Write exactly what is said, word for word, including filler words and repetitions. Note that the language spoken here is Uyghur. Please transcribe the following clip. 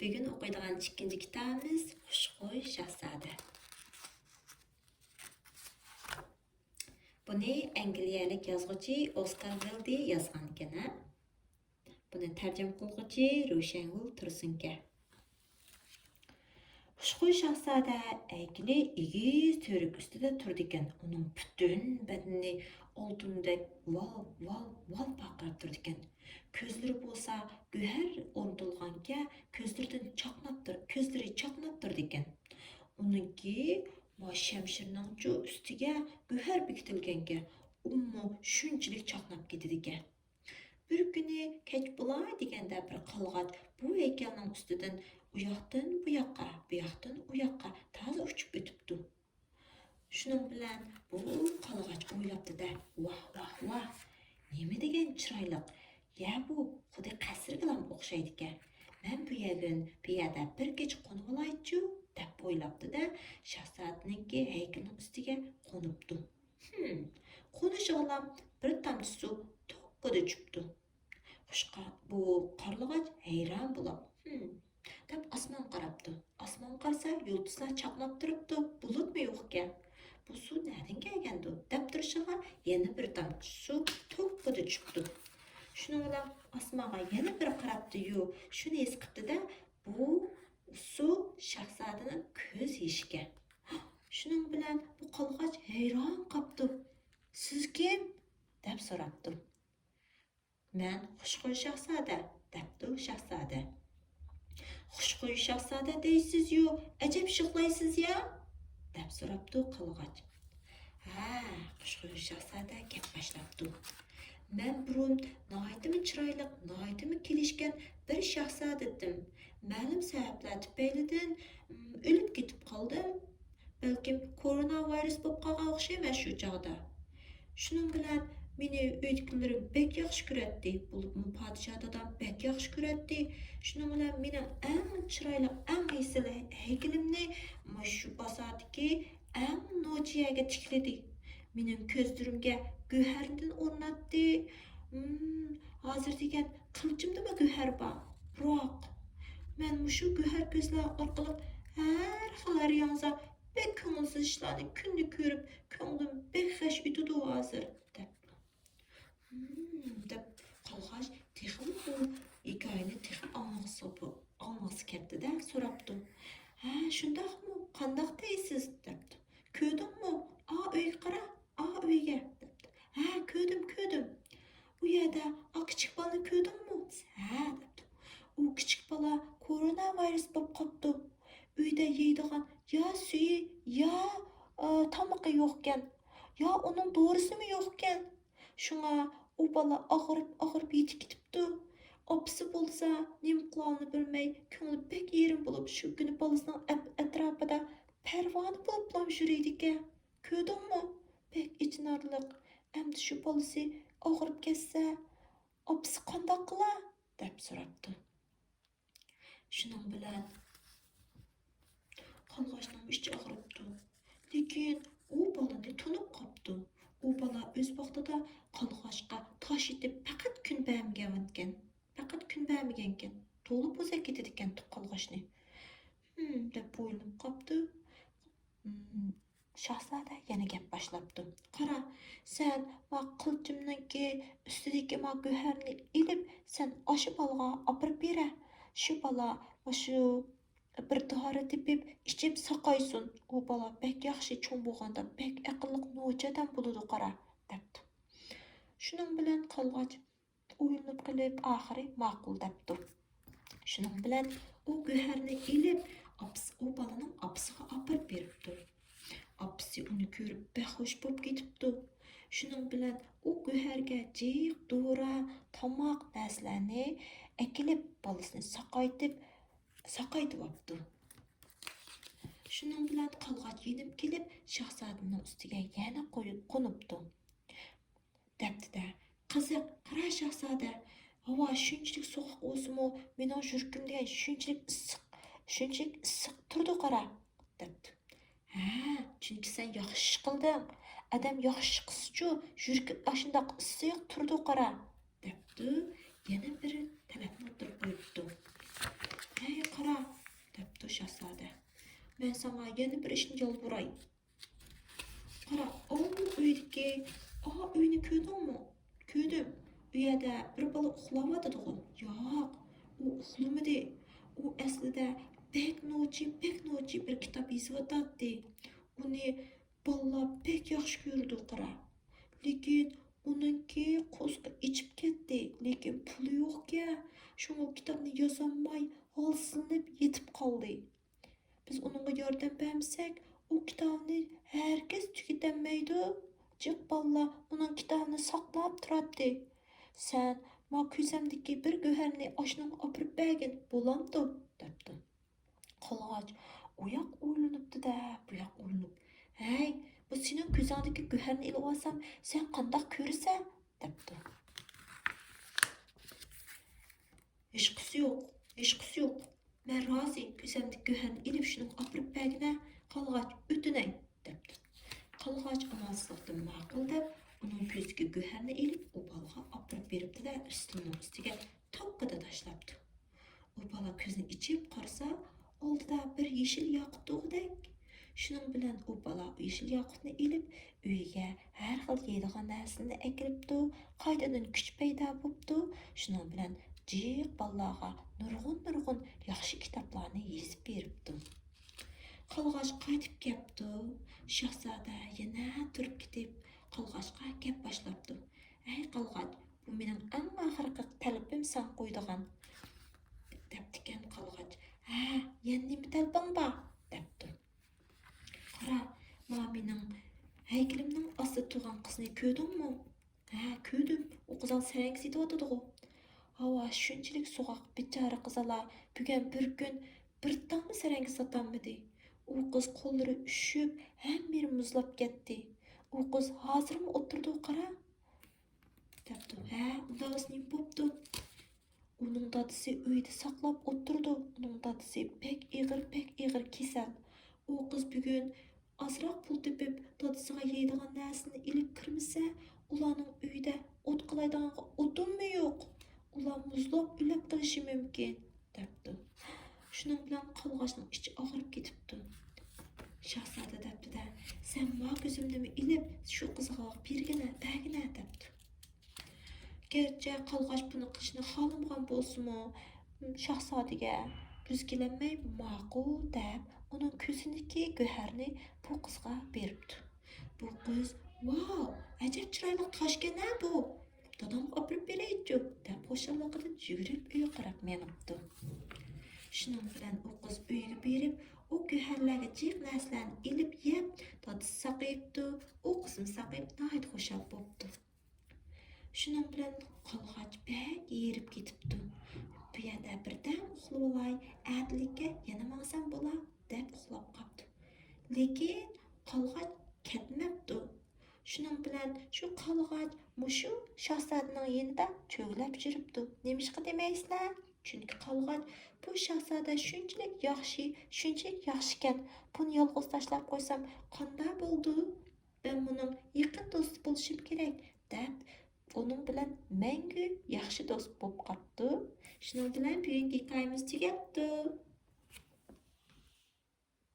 بۈگۈن ئوقۇيدىغان ئىككىنچى كىتابىمىز خۇشخۇي شاھزادە. بۇنى ئەنگلىيەلىك يازغۇچى ئوسكار ۋىلدى يازغانىكەن، ھە؟ بۇنى تەرجىمە قىلغۇچى روشەنگۈل تۇرسۇنكەن. خۇشخۇي شاھزادە ھەيكىلى ئېگىز تۈۋرۈك ئۈستىدە تۇرىدىكەن. ئۇنىڭ پۈتۈن بەدىنى ئالتۇندەك ۋال، ۋال، ۋال پارقىراپ تۇرىدىكەن. كۆزلىرى بولسا گۆھەر ئورنىتىلغانكە، كۆزلىرىدىن چاقناپ تۇر-، كۆزلىرى چاقناپ تۇرىدىكەن. ئۇنىڭكى ما شەمشىرىنىڭچۇ ئۈستىگە گۆھەر بېكىتىلگەنكە، ئۇمۇ شۇنچىلىك چاقناپ كېتىدىكەن. بىر كۈنى كەچ بولاي دېگەندە بىر قالغاچ بۇ ھەيكەلنىڭ ئۈستىدىن ئۇ ياقتىن بۇ ياققا، بۇ ياقتىن ئۇ ياققا تازا ئۇچۇپ ئۆتۈپتۇ. شۇنىڭ بىلەن بۇ قالغاچ ئويلاپتۇ-دە، ۋاھ، ۋاھ، ۋاھ، نېمە دېگەن چىرايلىق، يە بۇ خۇددى قەسىرگىلا ئوخشايدىكەن. مەن بۇ يەردىن بۇ يەردە بىر كېچە قونۇۋالايچۇ، دەپ ئويلاپتۇ-دە، شاھزادىنىڭكى ھەيكىلىنىڭ ئۈستىگە قونۇپتۇ. ھىم، قونۇشىغىلا بىر تامچە سۇ توككىدە چۈشۈپتۇ. خۇشقا-، بۇ قارلىغاچ ھەيران بولۇپ، ھىم، دەپ ئاسمانغا قاراپتۇ. ئاسمانغا قارىسا، يۇلتۇزلار چاقناپ تۇرۇپتۇ، بۇلۇتمۇ يوقكەن. بۇ سۇ نەدىن كەلگەندۇ؟ دەپ تۇرۇشىغا يەنە بىر تامچە سۇ توككىدە چۈشۈپتۇ. شۇنىڭ بىلەن ئاسمانغا يەنە بىر قاراپتۇ-يۇ، شۇنى ھېس قىپتۇ-دە، بۇ سۇ شاھزادىنىڭ كۆز يېشىكەن. شۇنىڭ بىلەن بۇ قالغاچ ھەيران قاپتۇ. «سىز كىم؟» دەپ سوراپتۇ. «مەن خۇشخۇي شاھزادە»، دەپتۇ شاھزادە. «خۇشخۇي شاھزادە دەيسىز-يۇ، ئەجەب شىخلايسىز يا؟» دەپ سوراپتۇ قالغاچ. ھە، خۇشخۇي شاھزادە گەپ باشلاپتۇ. «مەن بۇرۇن ناھايىتىمۇ چىرايلىق، ناھايىتىمۇ كېلىشكەن بىر شاھزادە ئىدىم. مەلۇم سەۋەبلەر تۈپەيلىدىن، ئىم، ئۆلۈپ كېتىپ قالدىم. بەلكىم كورونا ۋىرۇس بولۇپ قالغان ئوخشايمەن شۇ چاغدا. شۇنىڭ بىلەن مېنى ئۆيدىكىلىرىم بەك ياخشى كۆرەتتى، بولۇپمۇ پادىشاھ دادام بەك ياخشى كۆرەتتى. شۇنىڭ بىلەن مېنىڭ ئەڭ چىرايلىق، ئەڭ ئېسىل ھەيكىلىمنى مۇشۇ بازاردىكى ئەڭ نوچى يەرگە تىكلىدى. مېنىڭ كۆزلىرىمگە گۆھەردىن ئورناتتى. ھىم، ھازىر دېگەن قىلىچىمدىمۇ گۆھەر بار. بىراق، مەن مۇشۇ گۆھەر كۆزلەر ئارقىلىق ھەر خىل، ھەر ياڭزا بەك كۆڭۈلسىز ئىشلارنى كۈندە كۆرۈپ، كۆڭلۈم بەك غەش ئۆتىدۇ ھازىر» دەپتۇ. ھىم، دەپ قالغاچ تېخىمۇ بۇ ھېكايىنى تېخى ئاڭلىغۇسى بو-، ئاڭلىغۇسى كەتتى-دە، سوراپتۇ. ھە، شۇنداقمۇ؟ قانداق دەيسىز؟ دەپتۇ. كۆردۈڭمۇ؟ ئا ئۆيگە قارا، ئا ئۆيگە، دەپتۇ. ھە، كۆردۈم، كۆردۈم. ئۇ يەردە ئا كىچىك بالىنى كۆردۈڭمۇ؟ ھە، دەپتۇ. ئۇ كىچىك بالا كورونا ۋىرۇس بولۇپ قاپتۇ. ئۆيدە يەيدىغان يا سۈيى، يا، ئا، تامىقى يوقكەن، يا ئۇنىڭ دورىسىمۇ يوقكەن. شۇڭا ئۇ بالا ئاغرىپ-ئاغرىپ يېتىپ كېتىپتۇ. ئاپىسى بولسا نېمە قىلارىنى بىلمەي، كۆڭلى بەك يېرىم بولۇپ، شۇ كۈنى بالىسىنىڭ ئەپ-، ئەتراپىدا پەرۋانە بولۇپلا يۈرىدىكەن. «كۆردۈڭمۇ؟ بەك ئېچىنارلىق. ئەمدى شۇ بالىسى ئاغرىپ كەتسە، ئاپىسى قانداق قىلا؟» دەپ سوراپتۇ. شۇنىڭ بىلەن قالغاچنىڭ ئىچى ئاغرىپتۇ. لېكىن ئۇ بالىنى تونۇپ قاپتۇ. ئۇ بالا ئۆز ۋاقتىدا قالغاچقا تاش ئېتىپ پەقەت كۈن بەرمىگەنكەن. پەقەت كۈن بەرمىگەنكەن. تولا بوزەك ئېتىدىكەن قالغاچنى. ھىم، دەپ ئويلىنىپ قاپتۇ. ھىم، شاھزادە يەنە گەپ باشلاپتۇ. «قارا، سەن ما قىلىچىمنىڭكى ئۈستىدىكى ما گۆھەرنى ئېلىپ، سەن ئاشۇ بالىغا ئاپىرىپ بېرە. شۇ بالا مۇشۇ بىر دورا تېپىپ ئىچىپ ساقايسۇن. ئۇ بالا بەك ياخشى چوڭ بولغاندا بەك ئەقىللىق نوچى ئادەم بولىدۇ، قارا» دەپتۇ. شۇنىڭ بىلەن قالغاچ ئويلىنىپ قېلىپ، ئاخىرى ماقۇل دەپتۇ. شۇنىڭ بىلەن ئۇ گۆھەرنى ئېلىپ، ئاپىسى، ئۇ بالىنىڭ ئاپىسىغا ئاپىرىپ بېرىپتۇ. ئاپىسى ئۇنى كۆرۈپ بەك خۇش بولۇپ كېتىپتۇ. شۇنىڭ بىلەن ئۇ گۆھەرگە جىق دورا، تاماق نەرسىلەرنى ئەكېلىپ، بالىسىنى ساقايتىپ، ساقايتىۋاپتۇ. شۇنىڭ بىلەن قالغاچ يېنىپ كېلىپ، شاھزادىنىڭ ئۈستىگە يەنە قويۇپ قونۇپتۇ. دەپتۇ-دە، «قىزىق، قارا شاھزادە، ھاۋا شۇنچىلىك سوغۇق بولسىمۇ، مېنىڭ يۈرىكىم دېگەن شۇنچىلىك ئىسسىق، شۇنچىلىك ئىسسىق تۇرىدۇ، قارا» دەپتۇ. «ھە، چۈنكى سەن ياخشى ئىش قىلدىڭ. ئادەم ياخشى ئىش قىلسىچۇ، يۈرىكى ئاشۇنداق ئىسسىق تۇرىدۇ، قارا» دەپتۇ. يەنە بىر تەلەپنى ئوتتۇرىغا قويۇپتۇ. «ھەي، قارا، دەپتۇ شاھزادە. مەن ساڭا يەنە بىر ئىشنى يالۋۇراي. قارا، ئاۋۇ ئۆيدىكى، ئا، ئۆينى كۆردۈڭمۇ؟ كۆردۈم. ئۇ يەردە بىر بالا ئۇخلاۋاتىدىغۇ؟ ياق، ئۇ ئۇخلىمىدى. ئۇ ئەسلىدە بەك نوچى، بەك نوچى بىر كىتاب يېزىۋاتاتتى. ئۇنى بالىلار بەك ياخشى كۆرىدۇ، قارا. لېكىن ئۇنىڭكى قورسىقى ئېچىپ كەتتى، لېكىن پۇلى يوقكەن، شۇڭا كىتابنى يازالماي ھالسىزلىنىپ يېتىپ قالدى. بىز ئۇنىڭغا ياردەم بەرمىسەك، ئۇ كىتابنى ھەرگىز تۈگىتەلمەيدۇ. جىق بالىلار ئۇنىڭ كىتابىنى ساقلاپ تۇراتتى. سەن ما كۆزەمدىكى بىر گۆھەرنى ئاشۇنىڭغا ئاپىرىپ بەرگىن، بولامدۇ؟ دەپتۇ. قالغاچ ئۇ ياق ئويلىنىپتۇ-دە، بۇ ياق ئويلىنىپ، ھەي، بۇ سېنىڭ كۆزۈڭدىكى گۆھەرنى ئېلىۋالسام، سەن قانداق كۆرىسەن؟ دەپتۇ. ھېچقىسى يوق، ھېچقىسى يوق. مەن رازى، كۆزەمدىكى گۆھەرنى ئېلىپ شۇنىڭغا ئاپىرىپ بەرگىنە، قالغاچ ئۆتۈنەي، دەپتۇ. قالغاچ ئامالسىزلىقتىن ماقۇل دەپ، ئۇنىڭ كۆزىدىكى گۆھەرنى ئېلىپ، ئۇ بالىغا ئاپىرىپ بېرىپتۇ-دە، ئۈستىلىنىڭ ئۈستىگە توككىدە تاشلاپتۇ. ئۇ بالا كۆزىنى ئېچىپ قارىسا، ئالدىدا بىر يېشىل ياقۇت تۇرغۇدەك. شۇنىڭ بىلەن ئۇ بالا يېشىل ياقۇتنى ئېلىپ، ئۆيىگە ھەر خىل يەيدىغان نەرسىنى ئەكىرىپتۇ، قايتىدىن كۈچ پەيدا بوپتۇ. شۇنىڭ بىلەن جىق بالىلارغا نۇرغۇن-نۇرغۇن ياخشى كىتابلارنى يېزىپ بېرىپتۇ. قالغاچ قايتىپ كەپتۇ. شاھزادە يەنە تۇرۇپ كېتىپ، قالغاچقا گەپ باشلاپتۇ. ھەي قالغاچ، بۇ مېنىڭ ئەڭ ئاخىرقى تەلىپىم ساڭا قويىدىغان، دەپتىكەن قالغاچ. ھە، يەنە نېمە تەلىپىڭ بار؟ دەپتۇ. قارا، ما مېنىڭ ھەيكىلىمنىڭ ئاستىدا تۇرغان قىزنى كۆردۈڭمۇ؟ ھە، كۆردۈم. ئۇ قىزال سەرەڭگە سېتىۋاتىدىغۇ. ھاۋا شۇنچىلىك سوغۇق، بىچارە قىزالا بۈگۈن بىر كۈن بىر تالما سەرەڭگە ساتالمىدى. ئۇ قىز قوللىرى ئۈششۈپ، ھەممە يېرى مۇزلاپ كەتتى. ئۇ قىز ھازىرمۇ ئولتۇرىدۇ، قارا. دەپتۇ. ھە، ئۇنداق بولسا نېمە بوپتۇ؟ ئۇنىڭ دادىسى ئۆيدە ساقلاپ ئولتۇرىدۇ. ئۇنىڭ دادىسى بەك ئېغىر، بەك ئېغىر كېسەل. ئۇ قىز بۈگۈن ئازراق پۇل تېپىپ، دادىسىغا يەيدىغان نەرسىنى ئېلىپ كىرمىسە، ئۇلارنىڭ ئۆيىدە ئوت قالايدىغانغا ئوتۇنمۇ يوق. ئۇلار مۇزلاپ ئۆلۈپ قېلىشى مۇمكىن، دەپتۇ. شۇنىڭ بىلەن قالغاچنىڭ ئىچى ئاغرىپ كېتىپتۇ. شاھزادە دەپتۇ-دە، سەن ما كۆزۈمنىمۇ ئېلىپ، شۇ قىزغا بەرگىنە، بەرگىنە، دەپتۇ. گەرچە قالغاچ بۇنى قىلىشنى خالىمىغان بولسىمۇ، شاھزادىگە بۆز كېلەلمەي، ماقۇل دەپ، ئۇنىڭ كۆزىدىكى گۆھەرنى بۇ قىزغا بېرىپتۇ. بۇ قىز، ۋاۋ، ئەجەب چىرايلىق تاشكەن-ھە بۇ! دادامغا ئاپىرىپ بېرەيچۇ، دەپ خۇشاللىقىدىن يۈگۈرۈپ ئۆيگە قاراپ مېڭىپتۇ. شۇنىڭ بىلەن ئۇ قىز ئۆيگە بېرىپ، ئۇ گۆھەرلەرگە جىق نەرسىلەرنى ئېلىپ يەپ، دادىسى ساقىيىپتۇ، ئۇ قىزمۇ ساقىيىپ، ناھايىتى خۇشال بوپتۇ. شۇنىڭ بىلەن قالغاچ بەك ھېرىپ كېتىپتۇ. بۇ يەردە بىردەم ئۇخلىۋالاي، ئەتىلىككە يەنە ماڭسام بولا، دەپ ئۇخلاپ قاپتۇ. لېكىن قالغاچ كەتمەپتۇ. شۇنىڭ بىلەن شۇ قالغاچ مۇشۇ شاھزادىنىڭ يېنىدا چۆگىلەپ يۈرۈپتۇ. نېمىشقا دېمەيسىلەر؟ چۈنكى قالغاچ بۇ شاھزادە شۇنچىلىك ياخشى، شۇنچىلىك ياخشىكەن، بۇنى يالغۇز تاشلاپ قويسام قانداق بولىدۇ؟ مەن بۇنىڭ يېقىن دوستى بولۇشۇم كېرەك، دەپ ئۇنىڭ بىلەن مەڭگۈ ياخشى دوست بولۇپ قاپتۇ. شۇنىڭ بىلەن بۈگۈنكى ھېكايىمىز تۈگەپتۇ.